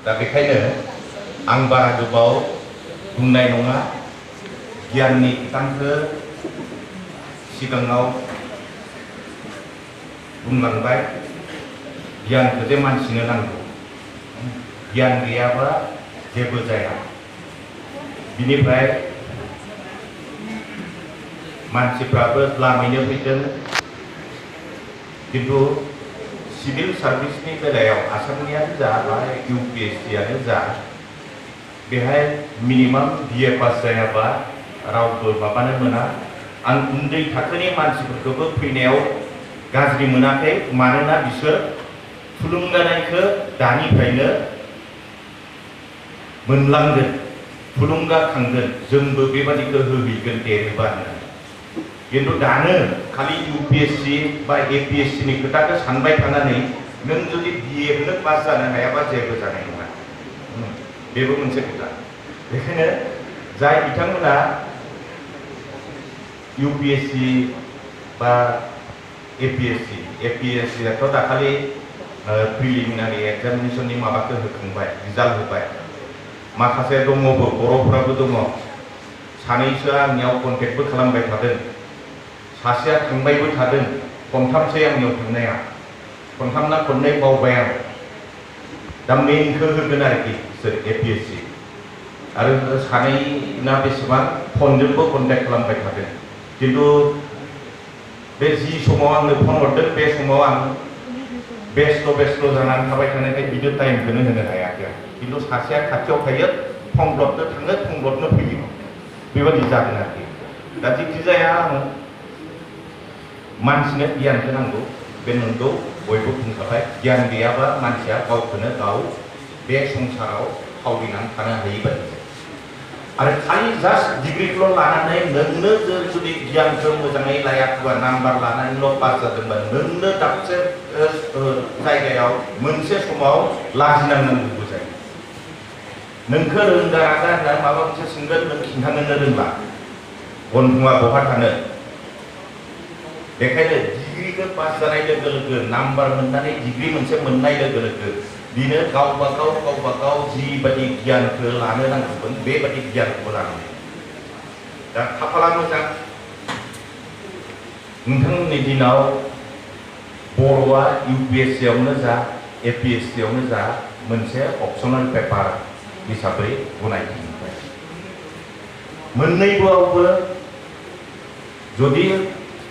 दा बेखायनो आं बारा गोबाव बुंनाय नङा गियाननि बिथांखो सिगाङाव बुंलांबाय गियानखौ जे मानसिनो नांगौ गियान गैयाबा जेबो जाया बिनिफ्राय मानसिफ्राबो लामैनो फैदों किन्तु सिविल सार्भिसनि बेलायाव आसामनियानो जा बा UPSC आनो जा बेहाय मिनिमाम BA पास जायाबा रावबो माबानो मोना आं उन्दै थाखोनि मानसिफोरखौबो फैनायाव गाज्रि मोनाखै मानोना बिसोर थुलुंगानायखौ दानिफ्रायनो मोनलांगोन थुलुंगाखांगोन जोंबो बेबादिखौ होहैगोन देरोबा किन्तु दानो खालि UPSC बा APSC नि खोथाखौ सानबाय थानानै नों जुदि BA खौनो पास जानो हायाबा जेबो जानाय नङा बेबो मोनसे खोथा बेखायनो जाय बिथांमोना UPSC बा APSC आथ' दाखालि प्रिलिमिनारि एग्जामिनेसननि माबाखौ होखांबाय रिजाल्ट होबाय माखासे दङबो बर'फोराबो दङ सानैसो आंनियाव कन्टेक्टबो खालामबाय थादों सासेया थांबायबो थादों खनथामसो आंनियाव थांनाया खनथामना खननै बावबाय आं दा मेइनखौ होगोन आरोखि बिसोर APSC आरो सानैना बेसेबां फनजोंबो कन्टेक्ट खालामबाय थादों किन्तु बे जि समाव आंनो फन हरदों बे समाव आं बेस्थ' जानानै थाबाय थानायखाय बिनो टाइमखौनो होनो हायाखै किन्तु सासेया खाथियाव थायो फंब्लदनो थाङो फंब्लदनो फैयो बेबादि जादों आरोखि दा जिखि जाया आं मानसिनो गियानखौ नांगौ बे नंगौ बयबो बुंखाबाय गियान गैयाबा मानसिया गावखौनो गाव बे संसाराव थावरिनानै थानो हायि बायदि आरो खालि जास्ट डिग्रिखौल' लानानै नोंनो जुदि गियानखौ मोजाङै लायाखैबा नाम्बार लानानैल' पास जादोंबा नोंनो दाबसे जायगायाव मोनसे समाव लाजिनांनांगौबो जायो नोंखौ रोंगा रागा होनना माबा मोनसे सोंगोन नों खिन्थानोनो रोंला गन्थङा बहा थानो बेखायनो डिग्रिखौ पास जानाय लोगो लोगो नाम्बार मोननानै डिग्रि मोनसे मोननाय लोगो लोगो बिनो गावबा गाव जिबादि गियानखौ लानो नांगौमोन बेबादि गियानखौ लानांगौ दा खाफाला मोजां नोंथांमोननि दिनाव बर'आ UPSC आवनो जा APSC आवनो जा मोनसे अपसनेल पेपार हिसाबै गनायथि मोनबाय मोननैबोआवबो जुदि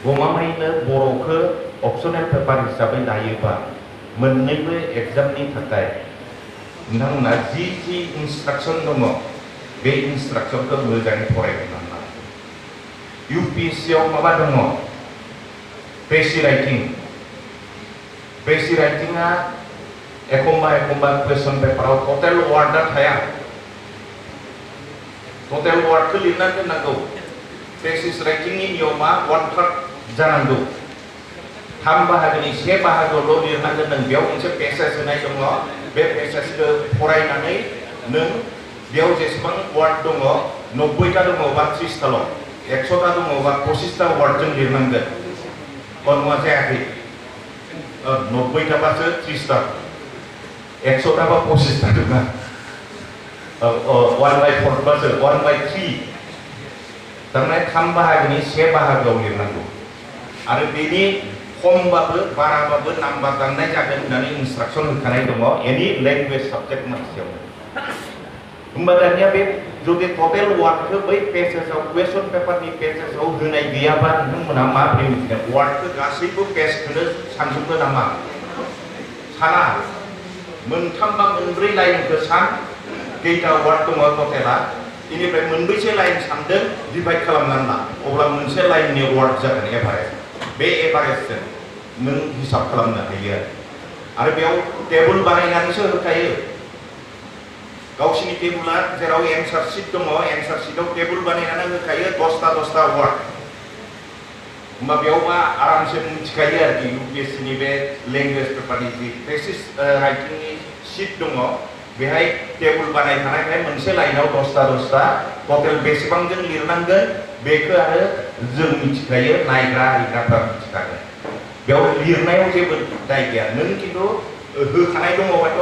गमामायैनो बर'खौ अपसनेल पेपार हिसाबै लायोबा मोननैबो एग्जामनि थाखाय नोंथांमोना जि इन्सट्राक्शन दङ बे इन्सट्राक्शनखौ मोजाङै फरायग्रोनानै लानांगौ UPSC आव माबा दङ पेसि राइटिंआ एखमबा कुवेश्चन पेपाराव टटेल वार्डआ थाया टटेल वार्डखौ लिरनानै दोननांगौ पेसिस राइटिंनि नियमा 1/3 जानांगौ 3 बाहागोनि 1 बाहागोआवल' लिरनांगोन नों बेयाव मोनसे पेसेज होनाय दङ बे पेसेजखौ फरायनानै नों बेयाव जेसेबां वार्ड दङ 90टा दङबा 30टाल' 100टा दङबा 25टा वार्डजों लिरनांगोन नङा जायाखै 90टाबासो 30टा 100टाबा 25टा नङा 1/4 बासो 1/3 थारमाने 3 बाहागोनि 1 बाहागोआव लिरनांगौ आरो बेनि खमबाबो बाराबाबो नाम्बार दाननाय जागोन होननानै इन्सट्राक्शन होखानाय दङ एनि लेंगुवेज साबजेक्ट मोनसेयावनो होमबा दानिया बे जुदि टटेल वार्डखौ बै पेसेजाव कुवेश्चन पेपारनि पेसेजाव होनाय गैयाबा नोंथांमोना माबोरै मिथिगोन वार्डखौ गासैबो पेजखौनो सानजोबनो नामा साना मोनथाम बा मोनब्रै लाइनखौ सान खैथा वार्ड दङ टटेला बेनिफ्राय मोनबैसे लाइन सानदों डिभाइड खालामनानै ला अब्ला मोनसे लाइननि वार्ड जागोन एभारेज बे एभारेजजों नों हिसाब खालामनो हायो आरो बेयाव टेबुल बानायनानैसो होखायो गावसिनि टेबुला जेराव एन्सार शीट दङ एन्सार शीटआव टेबुल बानायनानै होखायो 10टा वार्ड होमबा बेयावबा आरामसे मिथिखायो आरोखि UPSC नि बे लेंगुवेज पेपारनि जि पेसिस राइटिंनि शीट दङ बेहाय टेबुल बानायखानायखाय मोनसे लाइनाव 10टा टटेल बेसेबांजों लिरनांगोन बेखौ आरो जों मिथिखायो नायग्रा आरिग्राफ्रा मिथिखागोन बेयाव लिरनायाव जेबो दाय गैया नों खिन्थु होखानाय दङबाथ'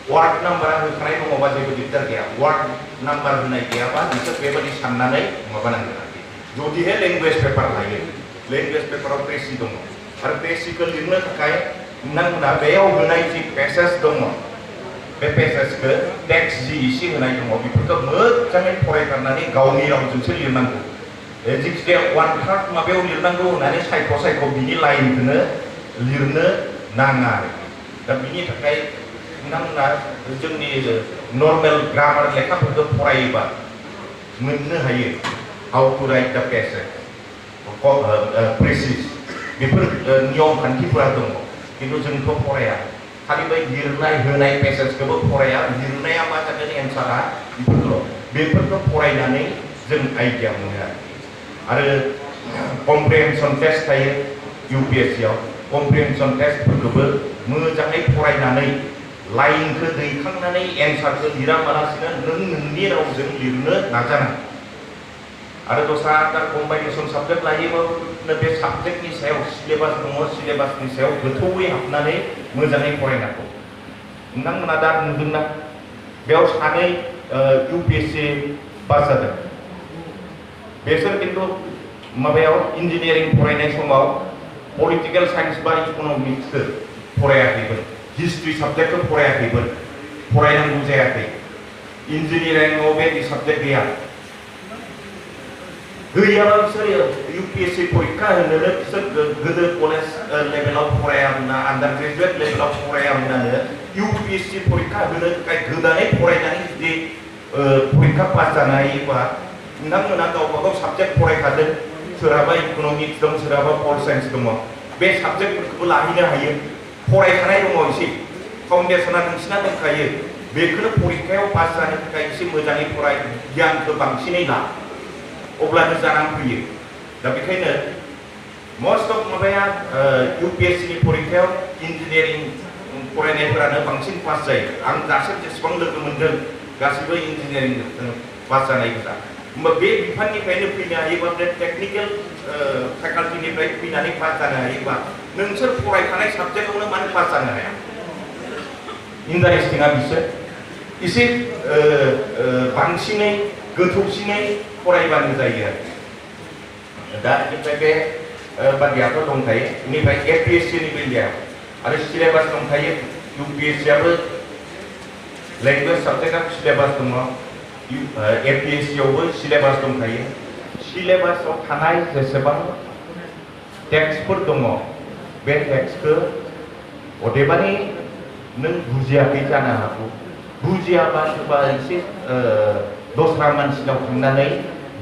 वार्ड नाम्बारा होखानाय दङबा जेबो दिगदार गैया वार्ड नाम्बार होनाय गैयाबा नोंसोर बेबायदि साननानै माबानांगोन आरोखि जुदिहे लेंगुवेज पेपार लायो लेंगुवेज पेपाराव पेसि दङ आरो पेसिखौ लिरनो थाखाय नोंथांमोना बेयाव होनाय जि पेसेज दङ बे पेसेजखौ टेक्स्ट जि इसे होनाय दङ बेफोरखौ मोजाङै फरायथारनानै गावनि रावजोंसो लिरनांगौ जिखिजाया 1/3 माबायाव लिरनांगौ होननानै सायख' बिनि लाइनखौनो लिरनो नाङा आरोखि दा बिनि थाखाय नोंथांमोना जोंनि नर्मेल ग्रामार लेखाफोरखौ फरायोबा मोननो हायो हाउ टु राइट द पेसेज प्रेसिस बेफोर नियम खान्थिफोरा दङ किन्तु जोंथ' फराया खालि बै लिरनाय होनाय पेसेजखौबो फराया लिरनाया मा जागोन एन्सारा बेफोरखौ फरायनानै जों आइडिया मोनो आरो कम्प्रिहेनसन टेस्ट थायो UPSC आव कम्प्रिहेनसन टेस्टफोरखौबो मोजाङै फरायनानै लाइनखौ दैखांनानै एन्सारखौ लिराबालासिनो नों नोंनि रावजों लिरनो नाजानांगौ आरो दस्रा कम्बाइनेसन साबजेक्ट लायोबाबो बे साबजेक्टनि सायाव सिलेबास दङ सिलेबासनि सायाव गोथौयै हाबनानै मोजाङै फरायनांगौ नोंथांमोना दा नुदोंना बेयाव सानै UPSC पास जादों बेसोर किन्तु माबायाव इन्जिनियारिं फरायनाय समाव पलिटिकेल साइन्स बा इक'नमिक्सखौ फरायाखैमोन हिस्ट्रि साबजेक्टखौ फरायाखैमोन फरायनांगौ जायाखै इन्जिनियारिंआव बे साबजेक्ट गैया गैयाबा बिसोर UPSC परीक्षा होनोनो बिसोर गोदो कलेज लेभेलाव फरायामोना आन्डार ग्रेजुवेट लेभेलाव फरायामोनानो UPSC परीक्षा होनो थाखाय गोदानै फरायनानै जुदि परीक्षा पास जानो हायोबा नोंथांमोना गावबा गाव साबजेक्ट फरायखादों सोरहाबा इक'नमिक्स दं सोरहाबा पल साइन्स दङ बे साबजेक्टफोरखौबो लाहैनो हायो फरायखानाय दङ एसे फाउन्डेसना नोंसिना दंखायो बेखौनो परीक्षायाव पास जानो थाखाय एसे मोजाङै फराय गियानखौ बांसिनै ला अब्लानो जानानै फैयो दा बेखायनो मस्ट अफ माबाया UPSC नि परीक्षायाव इन्जिनियारिं फरायनायफोरानो बांसिन पास जायो आं दासिम जेसेबां लोगो मोनदों गासैबो इन्जिनियारिं पास जानाय गोजा होमबा बे बिफाननिफ्रायनो फैनो हायोबा बे टेक्निकेल फेकाल्टिनिफ्राय फैनानै पास जानो हायोबा नोंसोर फरायखानाय साबजेक्टआवनो मानो पास जानो हाया इन्टारेस्टिंआ बिसोर एसे बांसिनै गोथौसिनै फरायबानो जायो आरो दा बेनिफ्राय बे बादियाथ' दंखायो बेनिफ्राय APSC नि बेलायाव आरो सिलेबास दंखायो UPSC आबो लेंगुवेज साबजेक्टआ सिलेबास दङ APSC आवबो सिलेबास दंखायो सिलेबासाव थानाय जेसेबां टेक्सटफोर दङ बे टेक्सटखौ अदेबानि नों बुजियाखै जानो हागौ बुजियाबा सोरबा एसे दस्रा मानसिनाव थांनानै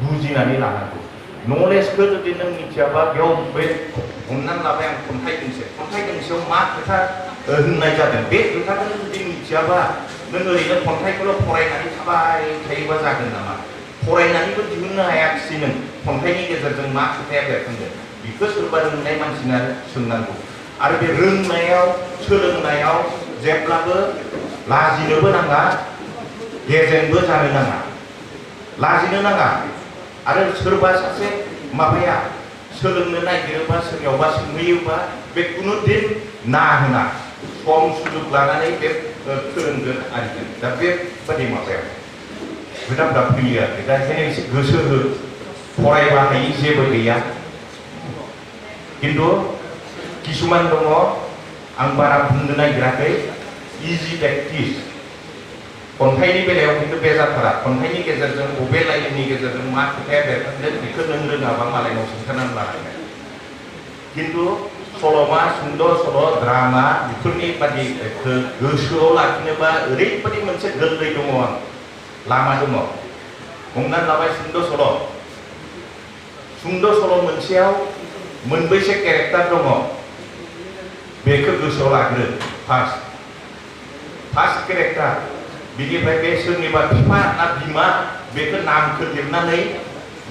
बुजिनानै लानांगौ नलेजखौ जुदि नों मिथियाबा बेयाव बे हमनानै लाबाय आं खन्थाइ दोंसेयाव मा खोथा होननाय जादों बे खोथाखौ जुदि मिथियाबा नों ओरैनो खन्थाइखौल' फरायनानै थाबाय थायोबा जागोन नामा फरायनानैबो दिहुननो हायाखिसै नों खन्थाइनि गेजेरजों मा खोथाया बेरखांदों बेखौ सोरबा रोंनाय मानसिना सोंनांगौ आरो बे रोंनायाव सोलोंनायाव जेब्लाबो लाजिनोबो नाङा गेजेनबो जानो नाङा लाजिनो नाङा आरो सोरबा सासे माबाया सोलोंनो नागिरोबा सोरनियावबा सोंहैयोबा बे कुनु दिन ना होना सम सुजुग लानानै बे फोरोंगोन आरिगोन दा बेबादि माबायाव खोथाफ्रा फैयो आरो दा ओंखायनो एसे गोसो हो फरायबा हायि जेबो गैया किन्तु किसुमान दङ आं बारा बुंनो नागिराखै इजि प्रेक्टिस खन्थाइनि बेलायाव किन्तु बे जाथारा खन्थाइनि गेजेरजों बबे लाइननि गेजेरजों मा खोथाया बेरखांदों बेखौ नों रोङाबा मालायनाव सोंखानानै लानांगोन किन्तु सल'मा सुंद' सल' ड्रामा बेफोरनि बादि गोसोआव लाखिनोबा ओरैबायदि मोनसे गोरलै दङ लामा दङ हमनानै लाबाय सुंद' सल' मोनसेयाव मोनबैसे केरेक्टार दङ बेखौ गोसोआव लाग्रो फार्स्ट केरेक्टार बिनिफ्राय बे सोरनिबा बिफा ना बिमा बेखौ नामखौ लिरनानै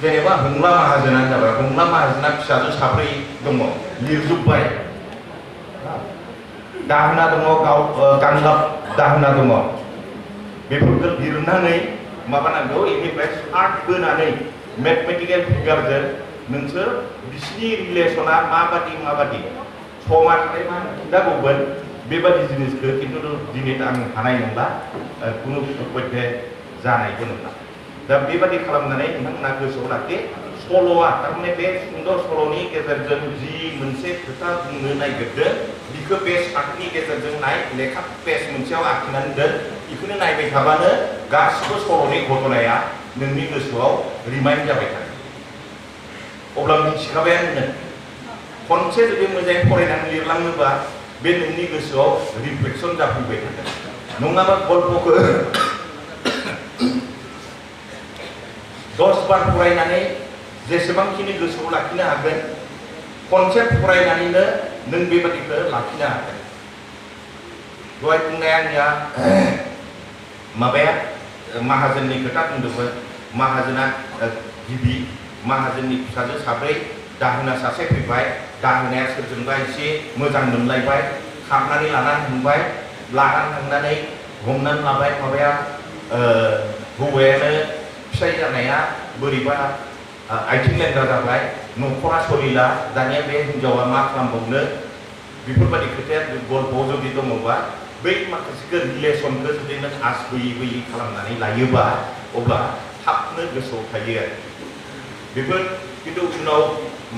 जेनेबा हंला माहाजोना जाबाय हंला माहाजोना फिसाजो साब्रै दङ लिरजोब्बाय दाहोना दङ गांलाब दाहोना दङ बेफोरखौ लिरनानै माबानांगौ बेनिफ्राय सार्ट बोनानै मेथमेटिकेल फिगारजों नोंसोर बिसिनि रिलेसना माबादि समा थानाय मा खिन्थागौमोन बेबादि जिनिसखौ खिन्थु दिनै आं हानाय नंला कुनु पक्षे जानायबो नंला दा बेबादि खालामनानै नोंथांमोना गोसोआव लाखि सल'आ थारमाने बे सुंद' सल'नि गेजेरजों जि मोनसे खोथा बुंनो नागिरदों बिखौ बे सार्टनि गेजेरजों नाय लेखा पेज मोनसेयाव आखिनानै दोन बेखौनो नायबाय थाबानो गासिबो सल'नि घटनाया नोंनि गोसोआव रिमाइन्ड जाबाय थागोन अब्ला मिथिखाबायानो नों खनसे जुदि मोजाङै फरायनानै लिरलाङोबा बे नोंनि गोसोआव रिफ्लेक्सन जाफैबाय थागोन नङाबा गल्पखौ 10 बार फरायनानै जेसेबांखिनि गोसोआव लाखिनो हागोन खनसे फरायनानैनो नों बेबादिखौ लाखिनो हागोन दहाय बुंनाया आंनिया माबाया माहाजोननि खोथा बुंदोंमोन माहाजोना गिबि माहाजोननि फिसाजो साब्रै दाहोना सासे फैबाय दाहोनाया सोरजोंबा एसे मोजां मोनलायबाय खारनानै लानानै थांबाय लानानै थांनानै हमनानै लाबाय माबाया हौवायानो फिसाय जानाया बोरैबा आथिं लेंग्रा जाबाय न'खरा सलिला दानिया बे हिनजावा मा खालामबावनो बेफोरबायदि खोथाया गल्पआव जुदि दङबा बै माखासे रिलेसनखौ जुदि नों आस बोयै बोयै खालामनानै लायोबा अब्ला थाबनो गोसोआव थायो आरो बेफोर खिन्थु उनाव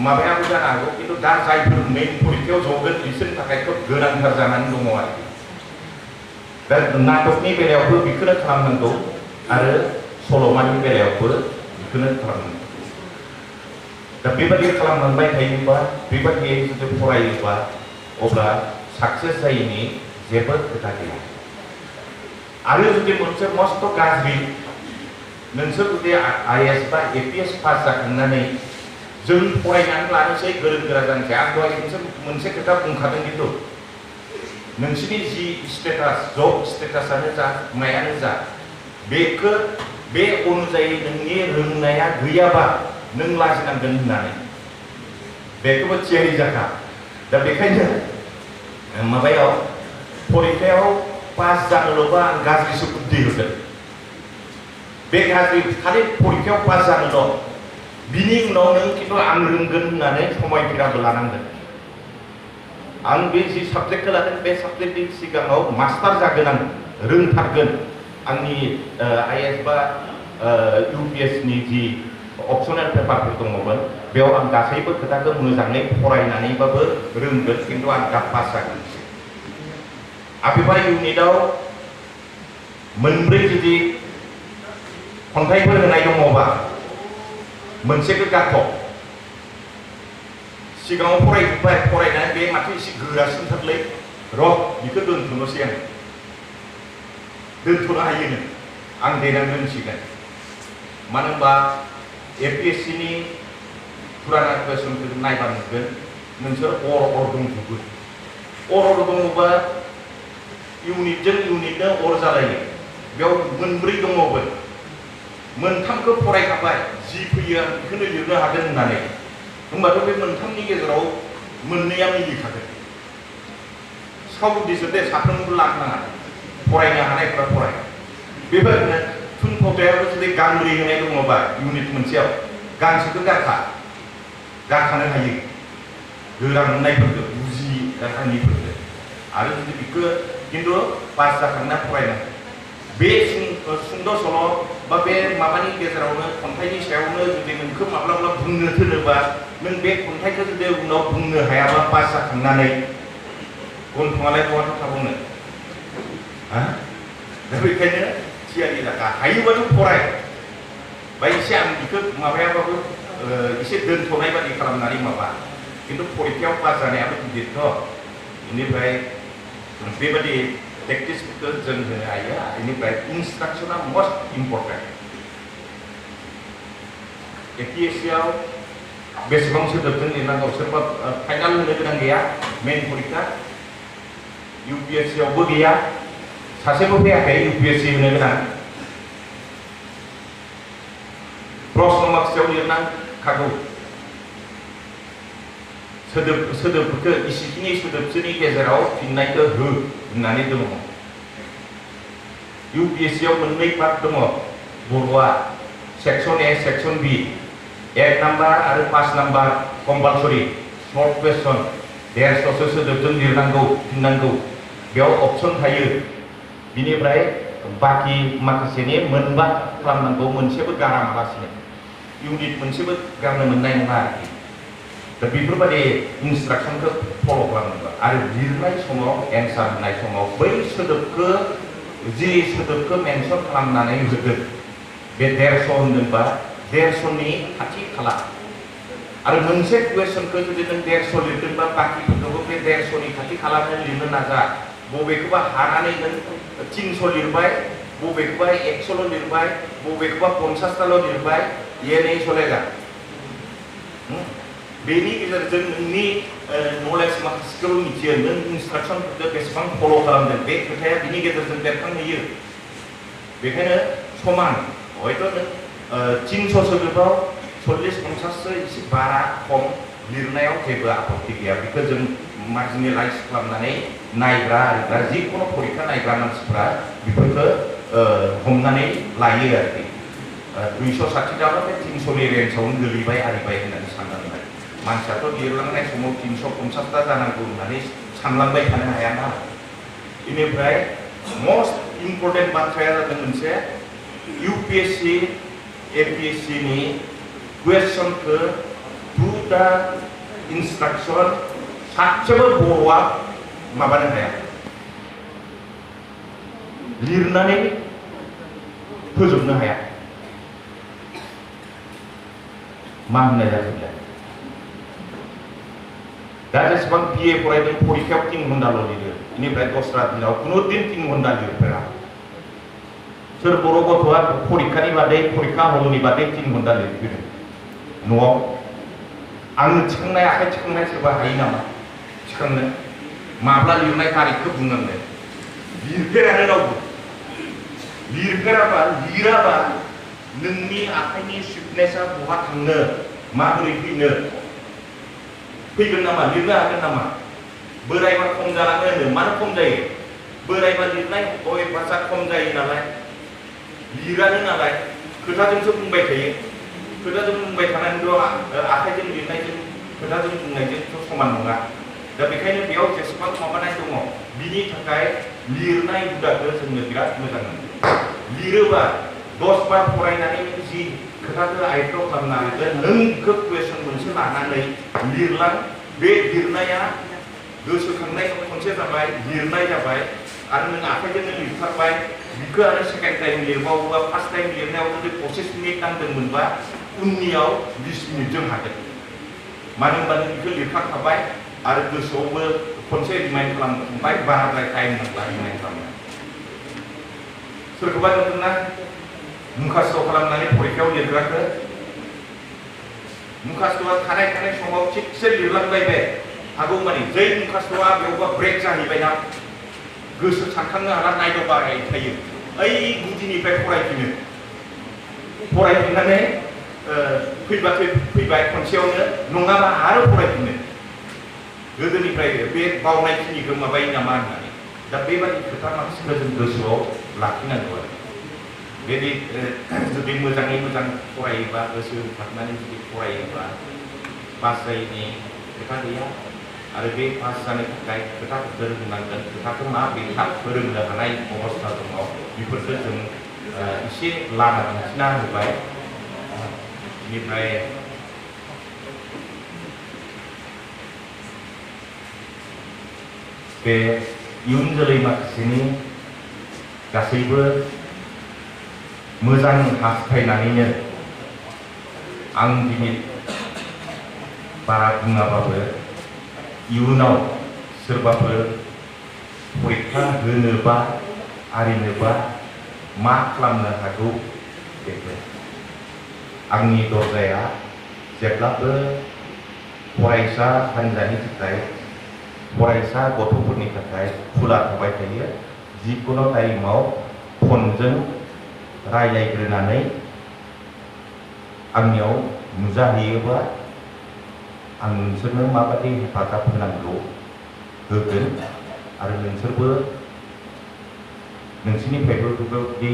माबायाबो जानो हागौ खिन्थु दा जायफोर मेइन परिखायाव जगोन बिसोरनि थाखाय खोब गोनांथार जानानै दङ आरो दा नाटकनि बेलायावबो बेखौनो खालामनांगौ आरो सल'मानि बेलायावबो बेखौनो खालामनांगौ दा बेबादि खालामलांबाय थायोबा बेबादियै जुदि फरायोबा अब्ला साक्सेस जायैनि जेबो खोथा गैया आरो जुदि मोनसे मस्त गाज्रि नोंसोर जुदि IAS बा APS पास जाखांनानै जों फरायनानै लानोसै गोरों गोरा जानोसै आं दहाय मोनसे खोथा बुंखादों खिन्थु नोंसिनि जि स्टेटास जब स्टेटासानो जा मायानो जा बेखौ बे अनुजायै नोंनि रोंनाया गैयाबा नों लाजिनांगोन होननानै बेखौबो थियारि जाखा दा बेखायनो माबायाव परिखायाव पास जानोल'बा आं गाज्रिसो बुद्धि होगोन बे गाज्रि खालि परिखायाव पास जानोल' बिनि उनाव नों खिन्थु आं रोंगोन होननानै समायफेराबो लानांगोन आं बे जि साबजेक्टखौ लादों बे साबजेक्टनि सिगाङाव मास्टार जागोन आं रोंथारगोन आंनि IAS बा UPS नि जि अपसनेल पेपारफोर दङमोन बेयाव आं गासैबो खोथाखौ मोजाङै फरायनानैबाबो रोंगोन खिन्थु आं दा पास जागोन आबेबा इउनिटआव मोनब्रै जुदि खन्थाइफोर होनाय दङबा मोनसेखौ गारथ' सिगाङाव फरायजोब्बाय फरायनानै बे माथो एसे गोरासिनथारलै र' बेखौ दोनथ'नोसै आं दोनथ'नो हायो नों आं देनां रोंसिगोन मानो होनबा APSC नि फुराना कुइसनखौ नायबा नुगोन नोंसोर अर दंजोबो अर दङबा इउनिटजों इउनिटनो अर जालायो बेयाव मोनब्रै दङबो मोनथामखौ फरायखाबाय जि फैयो आं बेखौनो लिरनो हागोन होननानै होनबाथ' बे मोनथामनि गेजेराव मोननैया मिलिखागोन सावदिसो दे साफ्रोमबो लानो नाङा फरायनो हानायफ्रा फराय बेबायदिनो थुनफावथायाबो जुदि गांब्रै होनाय दङबा इउनिट मोनसेयाव गांसेखौ गारखानो हायो गोरा मोननायफोरखौ बुजि गारखानिफोरखौ आरो जुदि बेखौ खिन्थु पास जाखांना फरायनांगौ बे सुंद' सल' बा बे माबानि गेजेरावनो खन्थाइनि सायावनो जुदि नोंखौ माब्लाबा बुंनो थोनोबा नों बे खन्थाइखौ जुदि उनाव बुंनो हायाबा पास जाखांनानै गन्थङालाय बहाथो थाबावनो दा बेखायनो थियारि जाखा हायोबाथ' फराय बा एसे आं बेखौ माबायाबाबो एसे दोनथ'नाय बादि खालामनानै माबा खिन्थु परिखायाव पास जानायाबो गिदिरथ' बेनिफ्राय बेबादि प्रेक्टिसफोरखौ जों होनो हायो बेनिफ्राय इन्सट्राक्सना मस्ट इम्पर्टेन्ट APSC आव बेसेबां सोदोबजों लिरनांगौ सोरबा फाइनाल होनो गोनां गैया मेइन परिखा UPSC आवबो गैया सासेबो फैयाखै UPSC होनो गोनां प्रश्न माखासेयाव लिरनांखागौ सोदोबफोरखौ इसेखिनि सोदोबसोनि गेजेराव फिननायखौ हो होननानै दङ UPSC आव मोननै पार्ट दङ बर'आ section A section B 1 number आरो 5 नाम्बार कम्पालसरि सर्ट कुइसन 150 सोदोबजों लिरनांगौ फिननांगौ बेयाव अपसन थायो बिनिफ्राय बाखि माखासेनि मोनबा खालामनांगौ मोनसेबो गारामालासिनो इउनिट मोनसेबो गारनो मोननाय नङा आरोखि दा बेफोरबायदि इन्सट्राक्सनखौ फल' खालामनांगौ आरो लिरनाय समाव एन्सार होनाय समाव बै सोदोबखौ जि सोदोबखौ मेनसन खालामनानै होगोन बे 150 होनदोंबा 150नि खाथि खाला आरो मोनसे कुवेसनखौ जुदि नों 150 लिरदोंबा बाखिफोरखौबो बे 150नि खाथि खालानो लिरनो नाजा बबेखौबा हानानै नों 300 लिरबाय बबेखौबा 100 लिरबाय बबेखौबा 50 लिरबाय ये नहीं चलेगा बेनि गेजेरजों नोंनि नलेज माखासेखौ मिथियो नों इन्सट्राक्सनफोरखौ बेसेबां फल' खालामदों बे खोथाया बिनि गेजेरजों बेरखांहैयो बेखायनो समान हयथ' नों 300 सोदोबाव 40-50 एसे बारा खम लिरनायाव जेबो आपत्ति गैया बेखौ जों मार्जिनेलाइज खालामनानै नायग्रा आरिग्रा जिखुनु फरिखा नायग्रा मानसिफ्रा बेफोरखौ हमनानै लायो आरोखि 260 दाबा बे 300नि रेन्जआवनो गोलैबाय आरिबाय होननानै साननानै मानसियाथ' लिरलांनाय समाव 350 दा जानांगौ होननानै सानलांबाय थानो हायाना बेनिफ्राय मस्ट इम्पर्टेन्ट बाथ्राया जादों मोनसे UPSC APSC नि कुवेसनखौ टु दा इन्सट्राक्सन सासेबो बर'आ माबानो हाया लिरनानै फोजोबनो हाया मा होननाय जादों दा जेसेबां BA फरायदों फरिखायाव 3 घन्टाल' लिरो बेनिफ्राय दस्रा दिनाव खुनु दिन 3 घन्टा लिरफेरा सोर बर' गथ'आ फरिखानि बादै फरिखा हलनि बादै 3 घन्टा लिरफेरो न'आव आंनो थिखांनाय आखाइ थिखांनाय सोरबा हायो नामा थिखांनो माब्ला लिरनाय तारिखखौ बुंनांगोन लिरफेरानो रावबो लिराबा नोंनि आखाइनि स्विफ्टनेसआ बहा थांनो माबोरै फैगोन नामा लिरनो हागोन नामा बोरायबा खम जालाङो होनो मानो खम जायो बोरायबा लिरनाय अयभासा खम जायो नालाय लिरानो नालाय खोथाजोंसो बुंबाय थायो खोथाजों बुंबाय थानानैथ' आखाइजों लिरनायजों खोथाजों बुंनायजोंथ' समान नङा दा बेखायनो बेयाव जेसेबां माबानाय दङ बिनि थाखाय लिरनाय हुदाखौ जोंनो बिराद मोजां मोनो लिरोबा 10 बार फरायनानै नों जि खोथाखौ आयत्त खालामनो हागोन नों कुवेसन मोनसे लानानै लिरलां बे लिरनाया गोसोखांनाय खनसे जाबाय लिरनाय जाबाय आरो नों आखाइजोंनो लिरथारबाय बिखौ आरो सेकेन्ड टाइम लिरबावोबा फार्स्ट टाइम लिरनायाव जुदि 25 मिनिट नांदोंमोनबा उननियाव 20 मिनिटजों हागोन मानो होनबा नों बिखौ लिरखांखाबाय आरो गोसोआवबो खनसे रिमाइन्ड खालामबाय बाराद्राय टाइम नांला रिमाइन्ड खालामनो सोरखौबा नुदोंना मुखास्थ' खालामनानै फरिखायाव लिरग्राखौ मुखास्थ'आ थानाय समाव थिगसे लिरलांबाय बे हागौ मानि जै मुखास्थ'आ बेयावबा ब्रेक जाहैबायना गोसो सानखांनो हाला नायदावबाय थायो ओइ गुदिनिफ्राय फरायफिननानै फैबाय खनसेयावनो नङाबा आरो फरायफिनो गोदोनिफ्राय बे बावनायखिनिखौ माबायो नामा होननानै दा बेबादि खोथा माखासेखौ जों गोसोआव लाखिनांगौ आरो बेदि जुदि मोजाङै मोजां फरायोबा गोसो होथाबनानै जुदि फरायोबा पास जायैनि खोथा गैया आरो बे पास जानो थाखाय खोथाफोरखौ रोंनांगोन खोथाखौ माबोरै थाब फोरोंनो हानाय अबस्था दङ बेफोरखौ जों एसे लामा दिन्थिना होबाय बेनिफ्राय बे इयुन जोलै माखासेनि गासैबो मोजां हास्थायनानैनो आं दिनै बारा बुङाबाबो इयुनाव सोरबाफोर फरिखा होनोबा आरिनोबा मा खालामनो हागौ बेफोर आंनि दरजाया जेब्लाबो फरायसा हान्जानि थाखाय फरायसा गथ'फोरनि थाखाय खुला थाबाय थायो जिखुनु टाइमाव फनजों रायलायग्रोनानै आंनियाव नुजाहैयोबा आं नोंसोरनो माबायदि हेफाजाब होनांगौ होगोन आरो नोंसोरबो नोंसोरनिफ्रायबो बेबायदि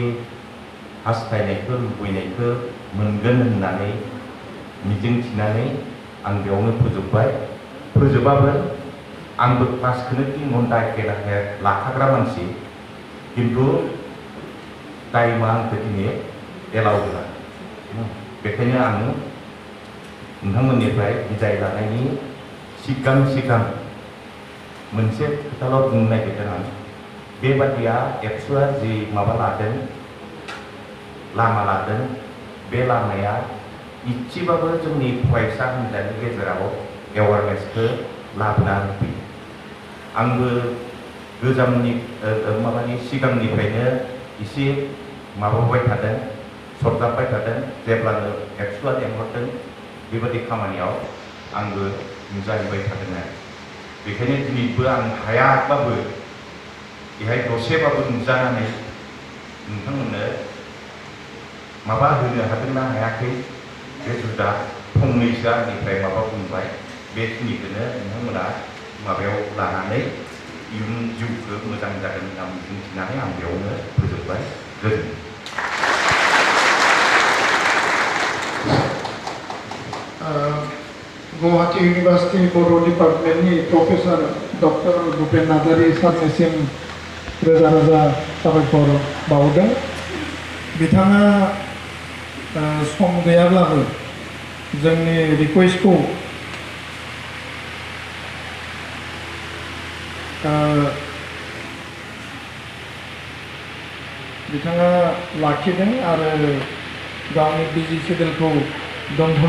हास्थायनायखौ लुबैनायखौ मोनगोन होननानै मिजिं थिनानै आं बेयावनो फोजोबबाय फोजोबाबो आंबो क्लासखौनो 3 घन्टा लाखाग्रा मानसि किन्तु टाइमा आंखौ दिनै एलाउ होला बेखायनो आं नोंथांमोननिफ्राय बिदाय लानायनि सिगां मोनसे खोथाल' बुंनो नागिरदों आं बेबादिया एबसुआ जि माबा लादों लामा लादों बे लामाया इसेबाबो जोंनि फरायसा हान्जानि गेजेराव एवारनेसखौ लाबोना होफैयो आंबो गोजामनि माबानि सिगांनिफ्रायनो एसे माबाबाय थादों सरजाबबाय थादों जेब्लानो एबसुआ लेंहरदों बेबादि खामानियाव आंबो नुजाहैबाय थादों आरो बेखायनो दिनैबो आं हायाबाबो बेहाय दसेबाबो नुजानानै नोंथांमोननो माबा होनो हादोंना हायाखै बे जुदा फंनैसो आंनिफ्राय माबा बुंबाय बेखिनिखौनो नोंथांमोना माबायाव लानानै इयुन जिउखौ मोजां जागोन होनना मिजिंथिनानै आं बेयावनो फोजोबबाय गोजोन गुवाहाटी यूनिवर्सिटी बर' डिपार्टमेंटनि प्रफेसर डक्टर भुपेन नार्जारी सारनिसिम रोजा रोजा साबायखर बावदों बिथाङा सम गैयाब्लाबो जोंनि रिक्वेस्टखौ बिथाङा लाखिदों आरो गावनि बिजि शेड्यूलखौ दोनथ'